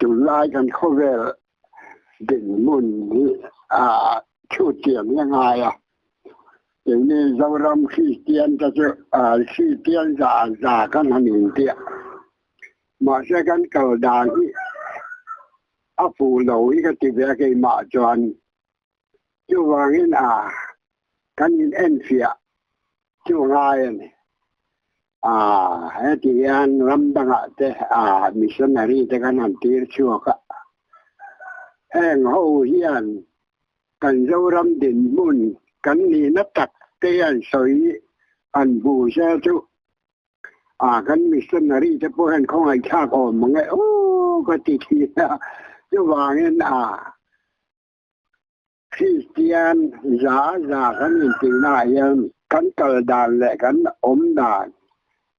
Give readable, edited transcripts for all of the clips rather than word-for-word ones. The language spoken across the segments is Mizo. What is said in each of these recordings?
Tunlai kan khawvel dinhmun hi chhut thiam hi a ngai a. Keini Zoram Kristian te chu Kristian za za kan han intiah. Mahse kan kal dan hi a fuh lo hi ka ti ve a keimah chuan. Chuvangin a kan in enfiah chu ngai a ni. A heti hian ram dangah te a missionary te kan han tir chhuak a. Heng ho hian kan Zoram dinhmun kan nihna tak te hian sawi an hmu se chu a kan missionary te pawh hian khawngaihthlak awm ang e aw ka ti thin a. Chuvangin a Kristian za za kan intihnaah hian kan kal dan leh kan awm dan,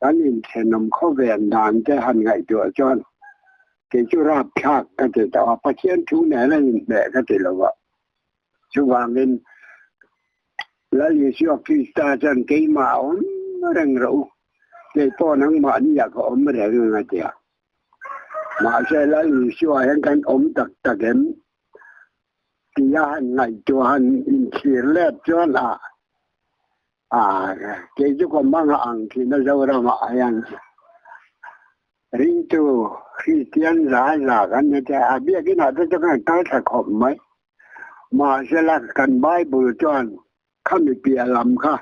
kan inthenawm khawven dan te han ngaihtuah chuan kei chu rapthlak ka ti tawh a, Pathian thu nen a inhmeh ka ti lo va. Chuvangin Lal Isua Krista chuan keimah a awm reng rawh u, kei pawh nangmahniah ka awm reng ang a ti a. Mahse Lal Isua hian kan awm tak tak em? Tia han ngaihtuah han inthlir let chuan a a kei chu ka hmang ang thin a Zoramah hian ringtu Kristian za za kan ni te a biakinah te chu kan kal thla khawp mai. Mahsela kan Bible chuan khami piah lam kha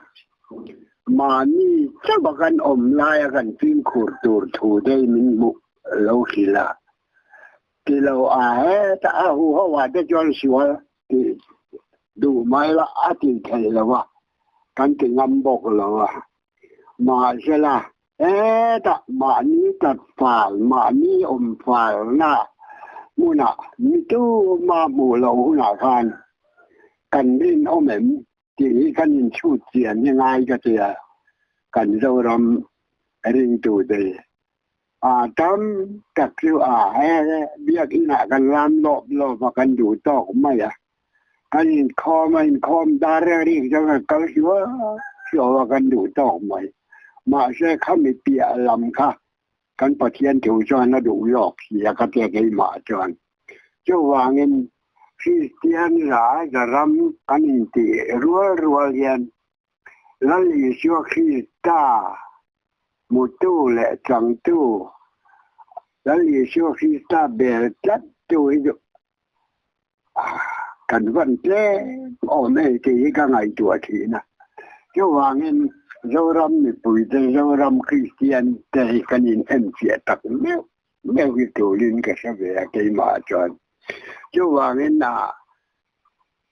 mahni chauha kan awm laia kan fimkhur tur thu te hi min hmuh lo hrilh a. Ti lo a heta a huho ah te chuan sual tih duh mai la a tih theih lo a, kan ti ngam bawk lo a. Mahsela heta mahni tat fal, mahni awm falna hmunah mi tuma hmuh loh hunah khan kan rinawm em tih hi kan inchhut chian hi ngai ka tia kan Zoram ringtute hi. A tam tak chu a he biakinah kan lam lawp lawp a, kan duh tawk mai a. Kan inkhawm a, inkhawm dar reng reng chuan kan kal hluah hluah a, kan duh tawk mai. Mahse khami piah lam kha kan Pathian thu chuan a duh lawk si a ka tia keimah chuan. Chuvangin Kristian za za ram kan intih rual rual hian Lal Isua Krista Hmutu leh changtu Lal Isua Krista bel tlattu hi chu kan van tlem awm e tih hi ka ngaihtuah thin a. Chuvangin Zoram mipuite, Zoram Kristian te hi kan inenfiah tak meuh meuh hi tulin ka hre ve a keimah chuan. Chuvangin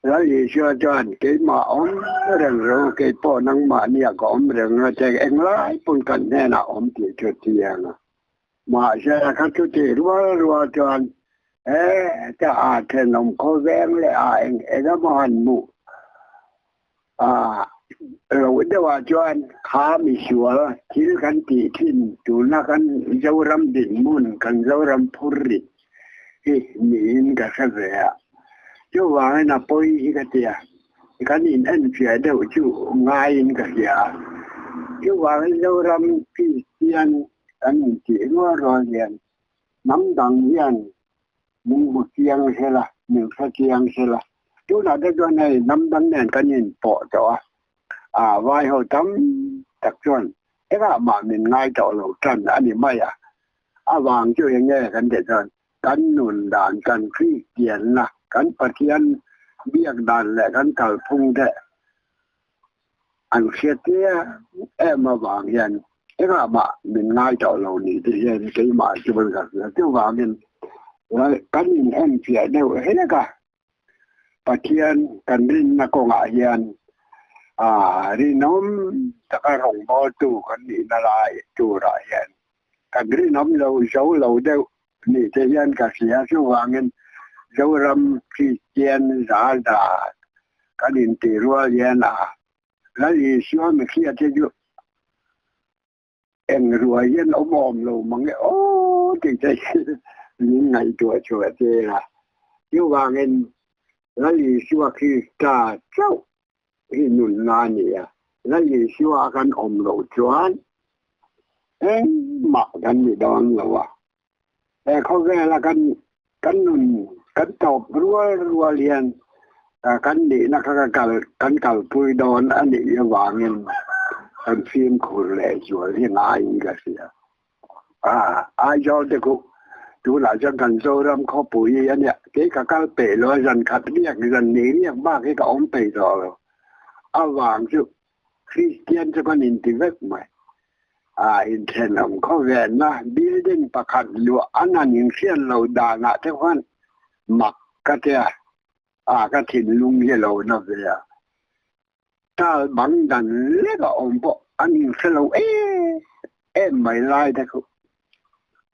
Lal Isua chuan, Keimah awm reng rawh u, kei pawh nangmahnia ka awm reng a che, englai pawn kan hnenah awm tih chu chiang a. Mahse, kha chuti rual rual chuan he ta a thenawm khawveng leh a eng eng emaw han hmuh a loh deuhah chuan kha misual thil kan tih thin tuna kan Zoram dinhmun, kan Zoram phurrit hi niin ka hre ve a. Chuvangin a pawi hi ka ti a, kan in enfiah deuh chu ngaiin ka hria a. Chuvangin Zoram Kristian kan intih rual rual hian hnam dang hian min hmu chiang sela, min hre chiang sela. Tunah te chuan hei hnam dang nen kan inpawh tawh a, a vai ho tam tak chuan engah mah min ngai tawh lo tan a ni mai a. A vang chu eng nge kan tih chuan kan nun dan, kan Kristianna, kan Pathian biak dan leh kan kalphung te an hriat chiang em avang hian engah mah min ngai tawh lo ni tih hian keimah chuan ka hria. Chuvangin kan inenfiah deuh hlek a, Pathian kan rinna kawngah hian rinawm taka rawngbawltu kan nihna lai turah hian kan rinawm lo zo lo deuh ni te hian ka hria. Chuvangin Zoram Kristian za za kan intih rual hian a Lal Isua Messiah te chu Eng ruai hian awm awm lo mang e aw tih te hi min ngaihtuah chhuah tir a. Chuvangin Lal Isua Krista chauh hi nunna a ni a, Lal Isua kan awm loh chuan engmah kan ni dawn lo a. He khawvela kan kan nun kan tawp rual rual hian kan nihna kha ka kal kan kalpui dawn a nih avangin kan fimkhur leh zual hi ngaiin ka hria. A Aizawl te khu tunah chuan kan Zoram khawpui a nia, kei ka kal peih lo a, zan khat riak zan ni riak bak hi ka awm peih tawh lo. Avang chu Kristian chu kan inti vek mai. A inthenawm khawvenna building pakhat luah an han inhriat lo danah te khuan mak ka tia, a ka thinlung hi a lo na ve a. Tal bang dan lek a awm pawh an inhre lo em em mai lai te khu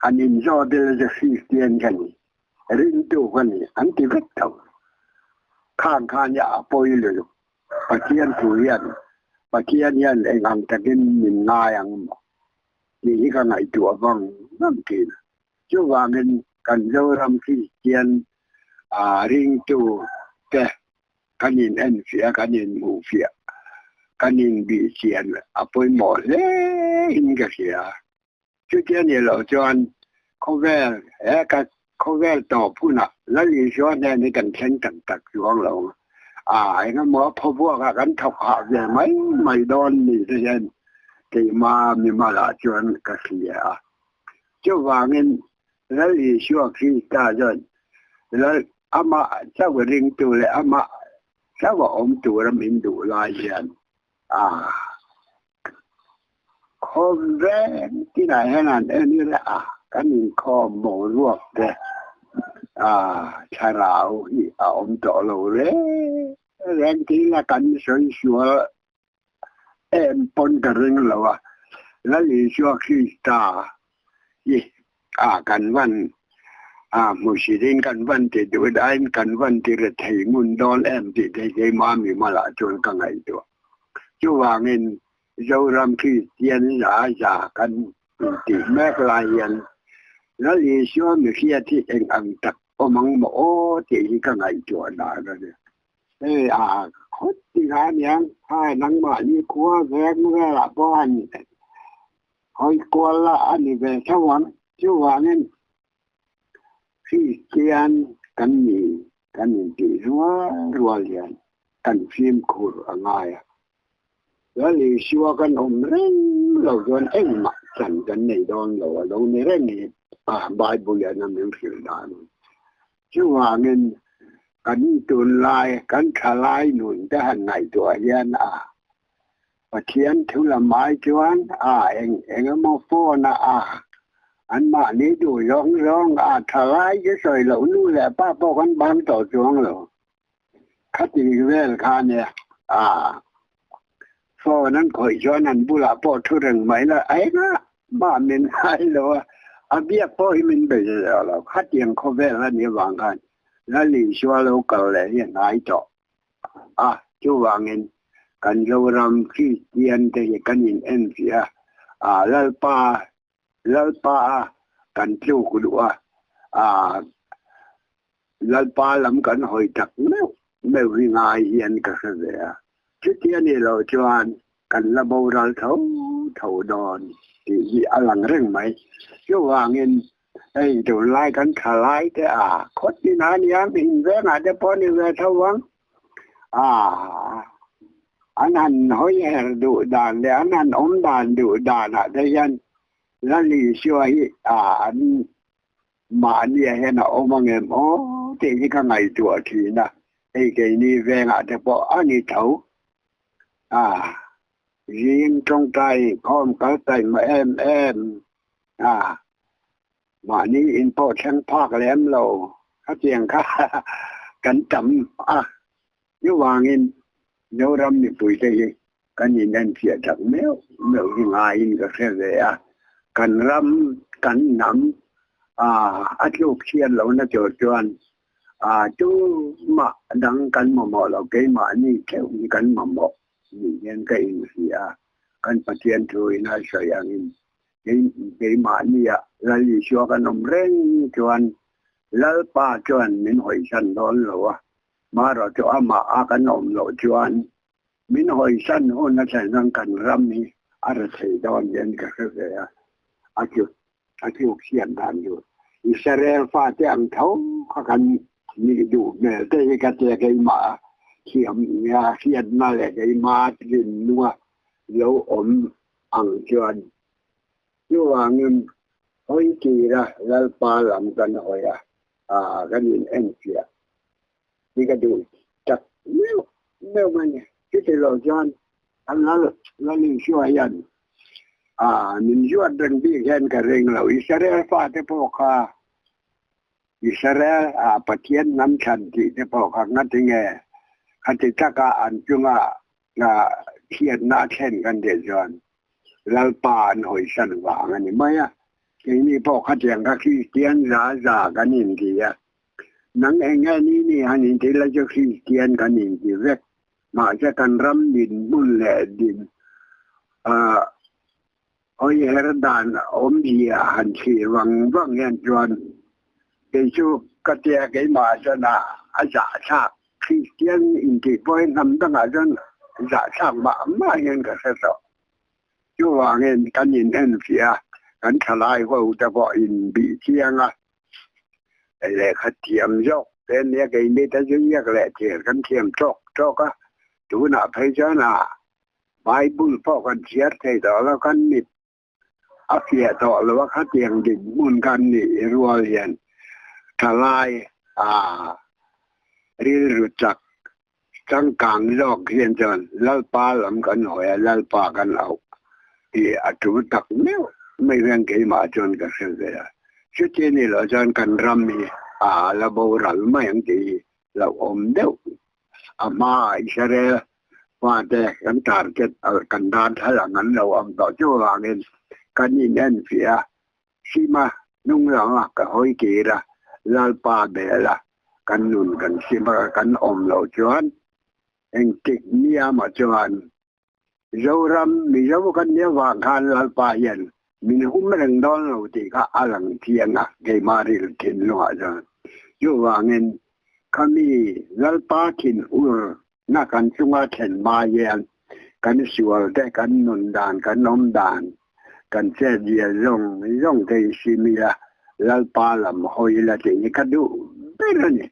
han inzawt ila chu Kristian ka ni, ringtu ka ni an ti vek tho. Khang khan hi a pawi lutuk. Pathian thu hian Pathian hian eng ang takin min ngai ang maw tih hi ka ngaihtuah vang vang thin a. Chuvangin kan Zoram Kristian ringtu te kan in enfiah a, kan in hmuhfiah, kan in bihchian a pawimawh hle in ka hria. Chutia ni loh chuan khawvel he ka khawvel tawp hunah Lal Isua hnen hi kan thleng tak tak chuang lo ang a, engemaw phawvuakah kan thawk hah ve mai mai dawn ni te hian keima mimalah chuan ka hria a. Chuvangin Lal Isua Krista chuan Lal amah chauh ringtu leh amah chauh a awm tura min duh lai hian a Khawm veng tinah hian an en ila a, kan inkhawm boruak te a thlarau hi a awm tawh lo reng reng tih ila kan sawi sual em pawn ka ring lo a, Lal Isua Krista hi a kan van a hmuhsitin kan van ti duh daiin kan van ti rethei ngun dawn em tih te keimah mimalah chuan ka ngaihtuah. Chuvangin Zoram Kristian za za kan intih mek lai hian Lal Isua mihriat hi eng ang tak awm ang maw aw tih hi ka ngaihtuah dan a ni. Hei a khawt tikah aniang hai nangmahni khua veng velah pawh han hawi kual la a ni ve tho ang. Chuvangin Kristian kan ni kan intih rual rual hian kan fimkhur a ngai a. Lal Isua kan awm reng lo chuan engmah chan kan nei dawn lo a lo ni reng hi Bible hian a min hrilh dan a ni. Chuvangin kan tunlai kan thalai nun te han ngaihtuah hian a Pathian thu lam ai chuan a eng eng emaw phone a a anmahni duh zawng zawng a thalai chu sawi loh nu leh pa pawh kan bang tawh chuang lo. Khati vel kha nia a phone an khawih chuan an bulah pawh thu reng mai la engah mah min ngai lo a, a biak pawh hi min be zeuh lo. Khatiang khawvel a nih avang khan Lal Isua lo kal leh hi a hnai tawh a, chuvangin kan Zoram Kristian te hi kan in enfiah a, Lalpa Lalpa a kan tluk duh a, Lalpa lam kan hawi tak meuh meuh hi ngai hian ka hre ve a. Chutia ni loh chuan kan la boral tho tho dawn tih hi a lang reng mai. Chuvangin hei tunlai kan thalai te a khawt ni na nia, in vengah te pawh ni ve tho ang. A an han hawi her duh dan leh an han awm dan duh danah te hian Lal Isua hi an Mahnia hian a awm ang em aw tih hi ka ngaihtuah thin a, hei keini vengah te pawh a ni tho. A, zing tawngtai khawm kal taima em em a, mahni in pawh thleng phak lem lo khatiang kha kan tam a, chuvangin Zoram mipuite hi kan inenfiah tak meuh meuh hi ngaiin ka hre ve a, kan ram, kan hnam a tluk chhiat lohna tur chuan tumah dang kan mamawh lo, keimahni theuh hi kan mamawh ni hian ka inhria a, kan Pathian thu in a sawi angin keimahnia Lal Isua kan awm reng chuan Lalpa chuan min hawisan dawn lo a, marawh chu amah a kan awm loh chuan Min hawisan hun a thlen chuan kan ram hi a ra thei dawn hian ka hre ve a, a tluk a tluk siam dan tur. Israel fate ang tho kha kan nih duh hmel te hi ka tia keimah thiam hriatna leh keimah rinna lo awm ang chuan. Chuvangin hawi tira Lalpa lam kan hawi a, kan in enfiah hi ka duh tak meuh meuh a ni. Chuti lo chuan kan Lal Lal Isua hian min zuat reng bik hian ka ring lo. Israel fate pawh kha Israel ah Pathian hnam thlan tih te pawh kha ngatinge khati taka an chunga thianna a thlen kan tih chuan Lalpa an hawisan vang a ni mai a. Keini pawh khatiang kha Kristian za za kan inti a. Nang eng nge ni ni han inti la chu Kristian kan inti vek. Mahse kan ram din hmun leh din hawi her dan awmzia han thlir vang vang hian chuan kei chu ka tia keimah chuan a zahthlak Kristian intih pawh hi hnam dangah chuan zahthlak mah mah hian ka hre tawh. Chuvangin kan inenfiah a, kan thalai ho te pawh inbih chiang a, lehkha thiam zawk te nia keini te chu ngiak leh thil kan thiam tawk tawk a, tunah phei chuan a Bible pawh kan chhiar thei tawh lo, kan mit a fiah tawh lo a, khatiang dinhmun kan nih rual hian thalai a rilru chak changkang zawk hian chuan Lalpa lam kan hawi a, Lalpa kan auh tih a tul tak meuh mai hian keimah chuan ka hre ve a. Chuti ni loh chuan kan ram hi a la boral mai ang tih hi hlauhawm deuh a hmaah Israel fate kan target kan dan thal ang an lo awm tawh chuvangin kan inenfiah a, Sima hnung lama ka hawi kir a, Lalpa bel a, kan nun kan sim a, kan awm loh chuan engtik nia maw chuan Zoram Mizo kan nia vang khan Lalpa hian min hum reng dawn lo tih kha a lang chiang a keimah ril thinlungah chuan. Chuvangin khami Lalpa thinur na kan chunga thlen hma hian kan sual te, kan nun dan, kan awm dan, kan chet zia zawng zawng te hi sim ila Lalpa lam hawi ila tih hi ka duh ber a ni.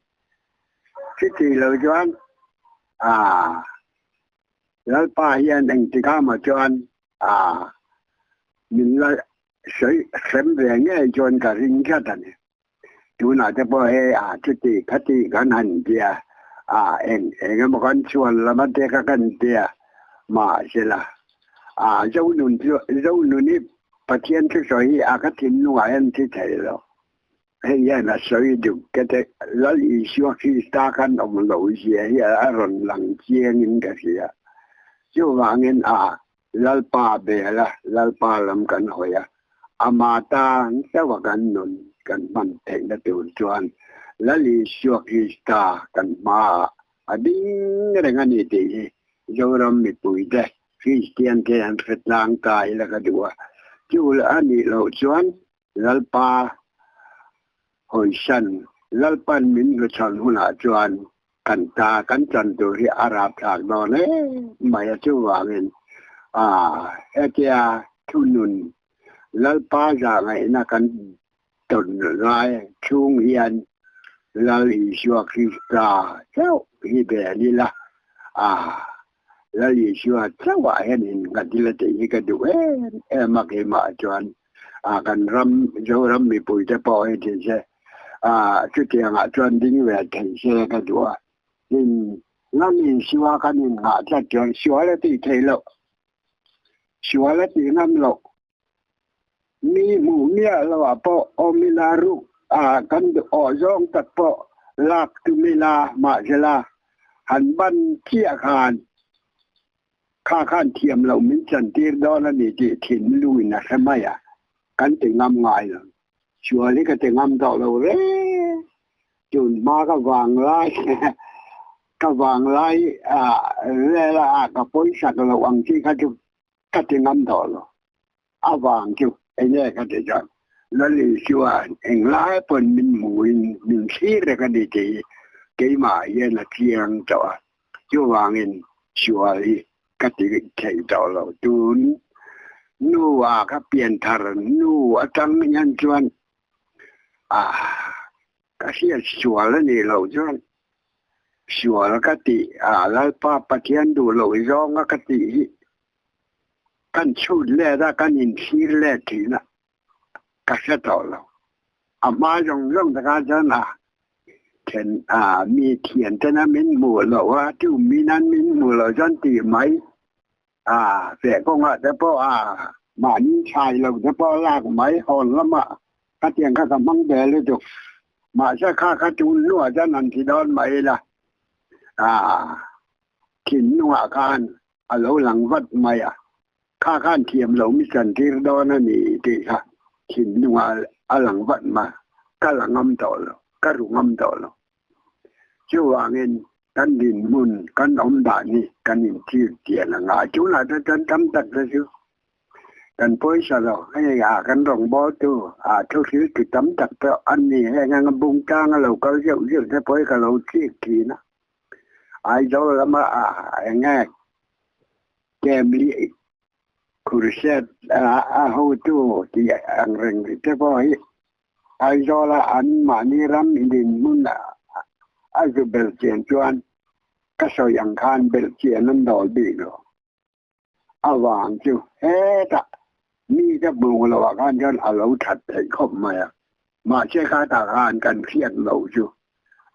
Chuti lo chuan aa Lalpa hian engtikah maw chuan aa min la sawi hrem ve ngei chuan ka ring tlat a ni. Tunah te pawh hei a chuti khati kan han tia a eng eng emaw kan chhuan lam a te kha kan tia mahsela a Zonun chu Zonun hi Pathian thusawi hi a ka thinlungah hian thi thei lo. Hei hian a sawi duk ka te Lal Isua Krista khan awm loh zia hi a rawn lang chiangin ka hria. Chuvangin a Lalpa bel a, Lalpa lam kan hawi a, ama tan chauh a kan nun kan hman theihna tur chuan Lal Isua Krista kan hmaah a ding reng a ni tih hi Zoram mipuite Kristian te an hre tlang ta ila ka duh a. Chu a nih loh chuan Lalpa hawisan, Lalpan min hnuchhawn hunah chuan kan ta kan chan tur hi a rapthlak dawn em mai a, chuvangin hetia thunun Lalpa zahngaihna kan tawn lai chhung hian Lal Isua Krista chauh hi bel ila, Lal Isua chauhah hian innghat ila tih hi ka duh em em a keimah chuan. Kan ram Zoram mipuite pawh hi ti se chutiangah chuan ding ve thei se ka duh a. Tin, Lal Isua kan innghah tlat chuan sual a tih theih loh, sual a tih ngam loh. Mi hmuh miah loah pawh awm ila ruk kan awh zawng tak pawh lak tum ila mahsela han ban chiah khan Kha khan thiam loh min chantir dawn a ni tih thinlungin a hre mai a, kan ti ngam ngai lo. Sual hi ka ti ngam tawh lo reng. Tun hma ka vang lai ka vang lai vela a ka pawisak loh ang chi kha chu ka ti ngam tawh lo. A vang chu enge ka ti chuan Lal Isua englai pawn min hmuhin min thlir reng a ni tih hi keimah hian a chiang tawh a. Chuvangin sual hi ka ti thei tawh lo. Tun nu ah ka pianthar nu atang hian chuan. A ka hriat sual a nih loh chuan sual ka tih a Lalpa Pathian duh loh zawnga ka tih hi kan chhut let a, kan inthlir let thin a, ka hre tawh lo. A hma zawng zawng takah chuan a then a mi thian tena min hmuh loh a, chu minan min hmuh loh chuan tih mai a feh kawngah te pawh a mahni thlai lo te pawh lak mai hawn lamah khatiang kha ka hmang ve lutuk. Mahse kha kha tun hnuah chuan han ti dawn mai ila a thinlungah khan a lo lang vat mai a, kha khan thiam lo mi chantir dawn a ni tih kha thinlungah a lang vat mai, ka la ngam tawh lo, ka ru ngam tawh lo. Chuvangin kan dinhmun, kan awm dan hi kan inthir tian a ngai. Tunah te chuan tam tak te chu kan pawisa lo, hei a kan rawngbawltu a thuhriltu tam tak pawh an ni. Heng anga bung tanga lo kal zeuh zeuh te pawh hi ka lo chik thin a. Aizawl lama eng nge kem lih Crusade a hotu tih ang reng te pawh hi Aizawla an mahni ram dinhmun a zu belhchian chuan ka sawi ang khan belhchian an dawl bik lo. A vang chu hetah mite bung loah khan chuan a lo that theih khawp mai a. Mahse khatah khan kan hriat loh chu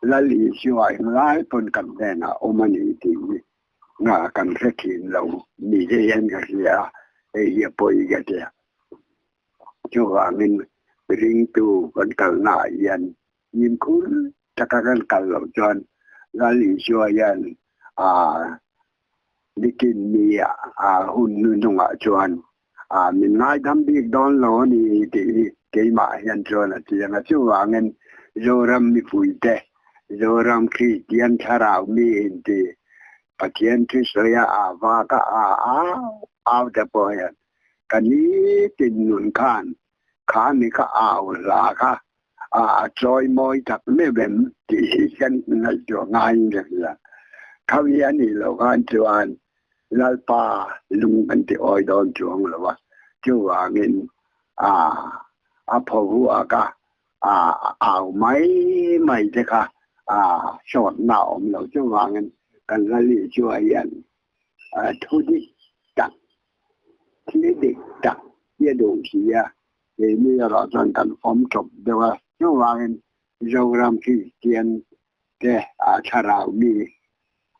Lal Isua englai pawn kan hnenah awm a ni tih hi nga kan hre thin lo ni te hian ka hria a, hei hi a pawi ka tia. Chuvangin ringtu kan kalnaah hian fimkhur taka kan kal loh chuan Lal Isua hian nikin ni hun hnuhnungah chuan min ngaidam bik dawn lo a ni tih hi keimah hian chuan a chiang a. Chuvangin Zoram mipuite, Zoram Kristian thlarau mi inti Pathian thusawi a vak a au au te pawh hian Ka nitin nun khan kha mi ka au hla kha a chawi mawi tak meuh em tih hi kan ngaihtuah ngaiin ka hria. Khawi a nih loh khan chuan Lalpa lung kan ti awi dawn chuang lo a, chuvangin a a pho huak a, a au mai mai te kha a sawtna a awm lo. Chuvangin kan Lali chu a hian thu dik tak Thil dik tak hi a duh si a, keini erawh chuan kan awm tawp deuh a, chuvangin Zoram Kristian te a thlarau mi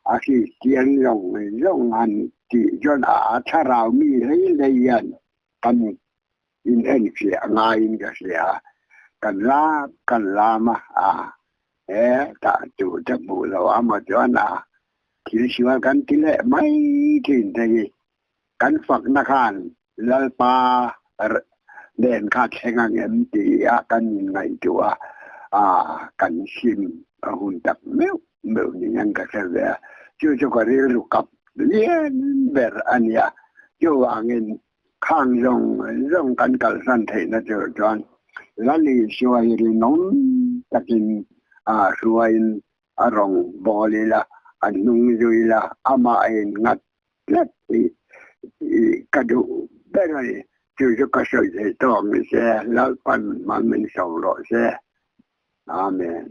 a Kristian zawng zawng han tih chuan a thlarau mi hlei hlei hian kan inenfiah ngaiin ka hria a, kan lam kan lam a, a he tah tur te hmuh loh a maw chuan a Thil sual kan ti leh mai thin te hi kan fakna khan Lalpa nen kha thleng ang em tih a kan inngaihtuah a, kan sim a hun tak meuh meuh niin an ka hre ve a. Chu chu ka rilru kap lian ber a nia. Chuvangin khang zawng zawng kan kalsan theihna tur chuan Lal Isua hi rinawm takin hruaiin A rawng bawl ila, a hnung zui ila, amah a in nghat tlat hi ka duh ber a ni. Chu chu ka sawi thei tawk ni se, Lalpan hma min so rawh se. Amen.